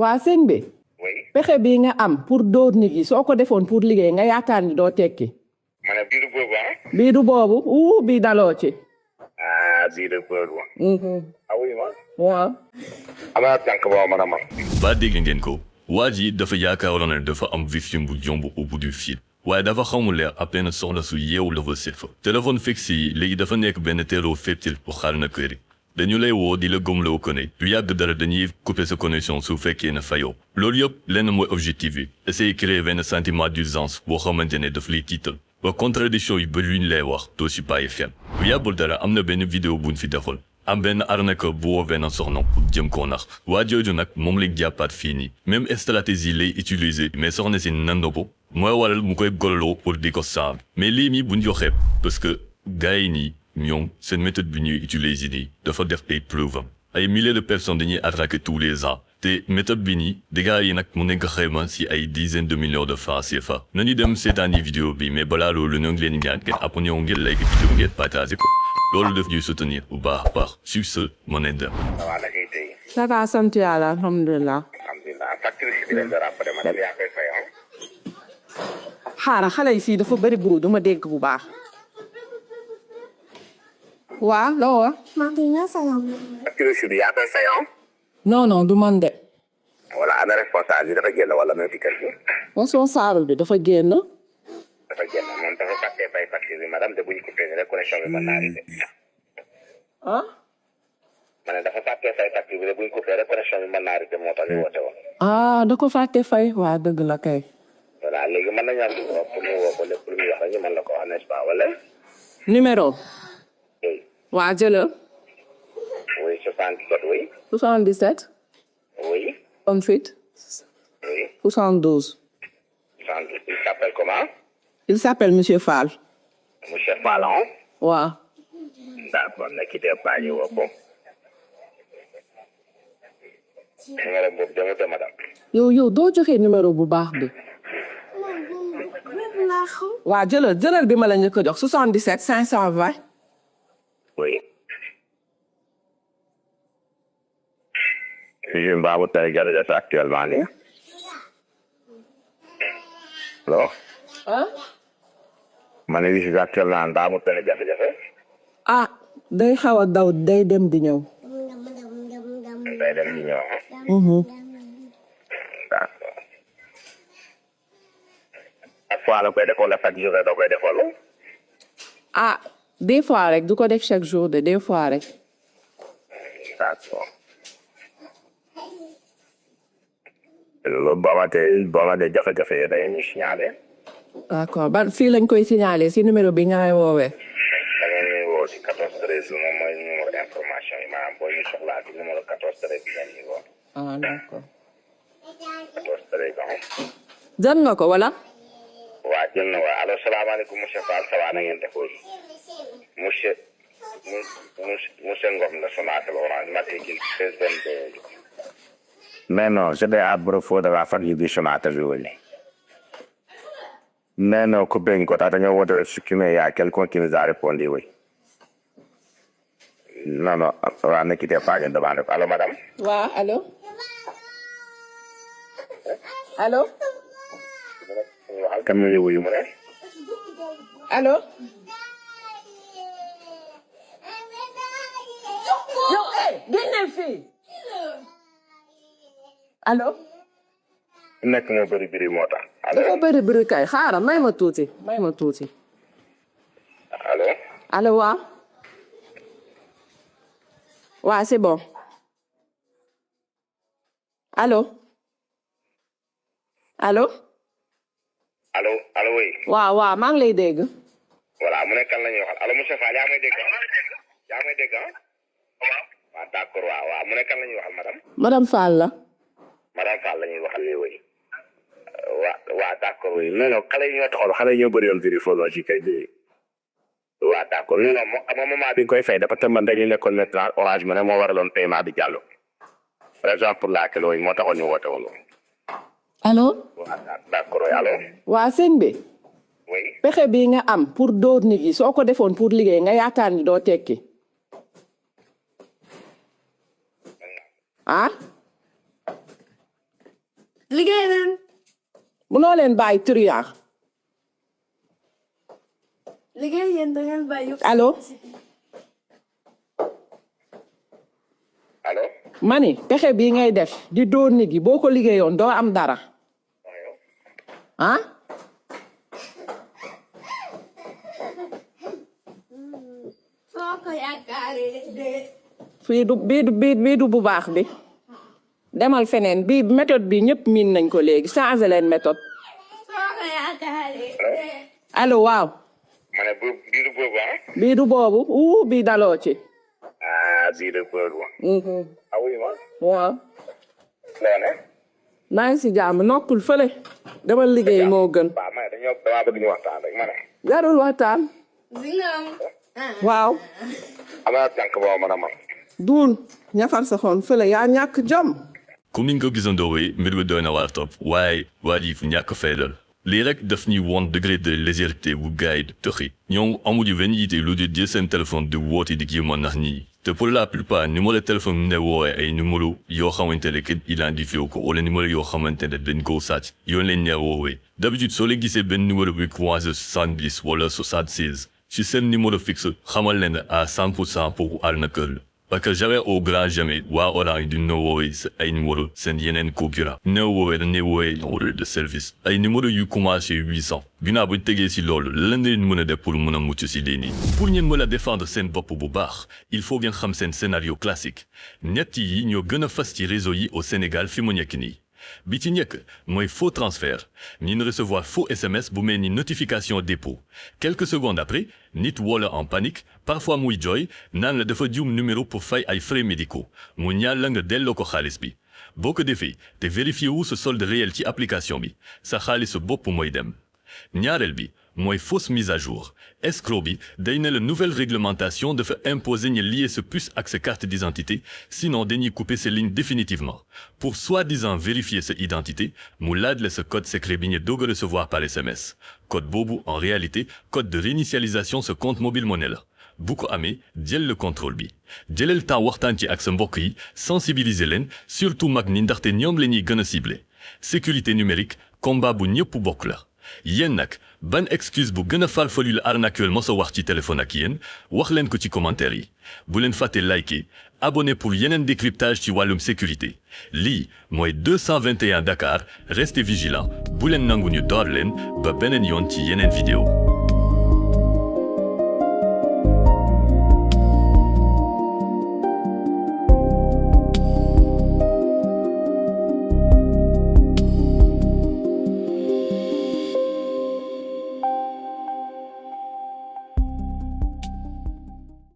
waa sëñ bi. oui. pexe bii nga am pour dóor nit yi soo ko defoon pour liggéey nga yaakaar ni doo tekki. ma ne biiru boobu ah. bii du boobu bii daloo ci. biiru boobu. oui ma. waaw. ala tànk boobu mën a man. ba dégg ngeen ko waa ji dafa yaakaaroon ne dafa am vision bu jomb au bout du fil waaye dafa xamul leer ab benn soxna su yeewu la fa seet fa téléphone fixe yi léegi dafa nekk benn terreau fertile pour xaar na kër yi dañu lay woo di la gëmloo ko ne du yàgg dara dañuy couper sa connexion su fekkee ne fayoo loolu yëpp lenn mooy objectif bi essayer créer benn sentiment d'urgence boo xamante ne daf lay tiital ba contradiction yu bëri yu ñu lay wax doo si bàyyi xel bu yàggul dara am na benn vidéo buñ fi defoon am benn arnaqueur bu woo benn soxna pour jëm koo nax waa jooju nag moom lañ jàppaat fii nii même stratégie lay utiliser mais soxna si nandu ko mooy waral mu koy gololoo pour di ko saam mais lii mi buñ joxeeb parce que gars yi nii ñoom seen méthode bi ñuy utiliser nii dafa def ay preuve am ay milliers de personnes dañuy attaquer tous les ans te méthode bi nii dégâts yi nag mu nekk xayma si ay dizaines de millions de francs CFA nañu dem seetaani vidéo bi mais balaa loolu ñoo ngi leen ñaan ngeen abonné wu ngeen like vidéo ngeen partagé ko loolu def ñuy soutenir bu baax a baax sur ce mën nañ dem. waaw da ngay tey. ça va sant yàlla alhamdulilah. alhamdulilah facture bi leen dara après ma dem yaa koy fay ah. xaaral xale yi fii dafa bëri buru duma dégg bu baax. waa loo wax. facture bi yaa koy fay ah. non du man de. wala ana responsable bi dafa génn wala même kër gi. responsable bi dafa génn. dafa génn moom dafa fàttee fay facture bi madame de bu ñu coupé rek connexion bi mën naa arrêté. ah. ma ne dafa fàttee fay facture bi rek bu ñu coupé rek connexion bi mën naa arrêté moo tax ñu woote woon. da ko fàtte fay waa dëgg la kay. voilà léegi mën nañu am pour ñu woo ko lépp lu muy wax rek ñu mën la ko wax n'est-ce pas wala. numéro. oui. waa jëlal. oui 77 oui. 77. oui. 38. oui. 72. 72 il s'appelle comment. il s'appelle monsieur Fall. monsieur Fallon. waaw. d'accord ne quittez pas ñu woo ko. numéro boobu demut madame. yow doo joxe numéro bu baax bi. waa jëlal bi ma la ñu ko jox 77 520. oui. je Babou Tall Diallo actuellement nii. allo. ma ne lii actuellement Babou Tall Diallo. day xaw a daw day dem di ñëw. day dem di ñëw. d'accord. ak fois la koy def wala chaque jour da koy def wala. des fois rek du ko def chaque jour de des fois rek. d'accord. loolu boo ma dee jafe-jafe yi dañuy signalé. d'accord fii lañ koy signalé si numéro bi nga woowee. da ngeen ñuy woo si 14 13 moom mooy numéro information yi maanaam boo ñu soxlaa si numéro 14 13 bi ngeen ñuy woo. d'accord. 14 13 jot nga ko wala. waa jël na waa allo salaamaaleykum monsieur Fall ça va na ngeen def monsieur Ngom la Sonatel Orange matricule 1622. mais non c'était à propos de la famille du Sonatel bi wala. mais non coupé nga ko tax dañoo woote supprimé y a quelqu'un qui nous a répondu oui. non waa ne quittez pas ngeen demandé ko allo madame. waa allo. kan nga wuyu mu ne. allo. yow génneel fii. allo. nekk moo bëri biri moo tax. dafa bëri bëri kay xaaral may ma tuuti. allo. allo waa. waa c'est bon. allo. allo. allo oui. waaw maa ngi lay dégg. voilà mu ne kan la ñuy waxal allo monsieur Fall yaa may dégg ah. waaw d'accord waaw mu ne kan la ñuy waxal madame. madame Fall la. madame Fall la ñuy waxal nii oui. waaw d'accord oui non xale yi ñoo taxaw xale yi ñoo bëri yoon vérification ci kay bi. waaw d'accord non moment bi nga koy fay dafa tëmban dañuy nekkoon maintenant Orange ma ne moo waraloon paiement bi jàll. par exemple pour laajte loolu moo taxoon ñu woote woon. allo. waaw d'accord allo. waa sëñ bi. oui. pexe bii nga am pour dóor nit yi soo ko defoon pour liggéey nga yaakaar ni doo tekki. liggéey nañ. munoo leen bàyyi truand. liggéey yéen da ngeen bàyyi. allo. allo. mani pexe bii ngay def di dóor nit yi boo ko liggéeyoon doo am dara. ah. soo ko yaakaaree de. bii du bu baax bi. demal feneen bii méthode bi ñëpp miin nañ ko léegi changé leen méthode. soo ko yaakaaree de. allo waaw. ma ne bii du boobu ah. bii du boobu bii daloo ci. bii du boobu. wuy ma. waaw. loo ne. maa ngi si jàmm noppul fële. demal liggéey moo gën. waaw ma ne damaa bëgg ñu waxtaan rek ma ne. jarul waxtaan. waaw. am na tànk boo mën a man. duul ñafal sa xoon fële yaa ñàkk jom. comme ni nga ko gisandoowee mbir mi doy na waar trop waaye waa ji fu ñàkk faydal lii rek daf ñuy won degré de légèreté bu gars yi di tëxi ñoom amuñu benn yite lu di jël seen téléphone di woote di jéem a nax ñi te pour la plupart numéro téléphone ne woowee ay numéro yoo xamante ne kenn identifié ko wala numéro yoo xamante ne dañ koo sàcc yoon leen ne woowee d'habitude soo leen gisee benn numéro bi commencé 70 wala 76 ci seen numéro fixe xamal leen à 100% pour arnaqueur la parce que jamais au grand jamais waa Orange di no woowee sa ay numéro seen yeneen concurrent ne woowee dañuy woowee numéro de service ay numéro yu commencé 800 ginnaaw buñ tegee si loolu lan leen mën a def pour mën a mucc si lii nii pour ngeen mën a défendre seen bopp bu baax il faut ngeen xam seen scénario classique ñett yi ñoo gën a fas ci réseau yi au Sénégal fi mu nekk nii bi ci njëkk mooy faux transfert ngeen recevoir faux SMS bu mel ni notification dépôt quelques secondes après nit woo la en panique parfois muy jooy naan la dafa juum numéro pour fay ay frais médicaux mu ñaan la nga delloo ko xaalis bi boo ko defee te vérifié wu sa solde réel ci application bi sa xaalis bopp mooy dem ñaareel bi mooy fausse mise à jour escroc bi day ne la nouvelle réglementation dafa imposer ñu lier sa puce ak sa carte d'identité sinon dañuy couper sa ligne définitivement pour soi-disant vérifier sa identité mu laaj la sa code secret bi ñu doog a recevoir par SMS code boobu en réalité code de réinitialisation sa compte mobile monnaie la bu ko amee jël le contrôle bi jëlal temps waxtaan ci ak sa mbokk yi sensibiliser leen surtout mag ni ndaxte ñoom la ñuy gën a ciblé sécurité numérique combat bu ñëpp bokk la yéen nag ban excuse bu gën a farfelu la arnaqueur moo sa wax ci téléphone ak yéen wax leen ko ci commentaire yi bu leen fàtte liker abonné pour yeneen décryptage ci wàllum sécurité lii mooy 221 Dakar restez vigilant bu leen nangu ñu door leen ba beneen yoon ci yeneen vidéo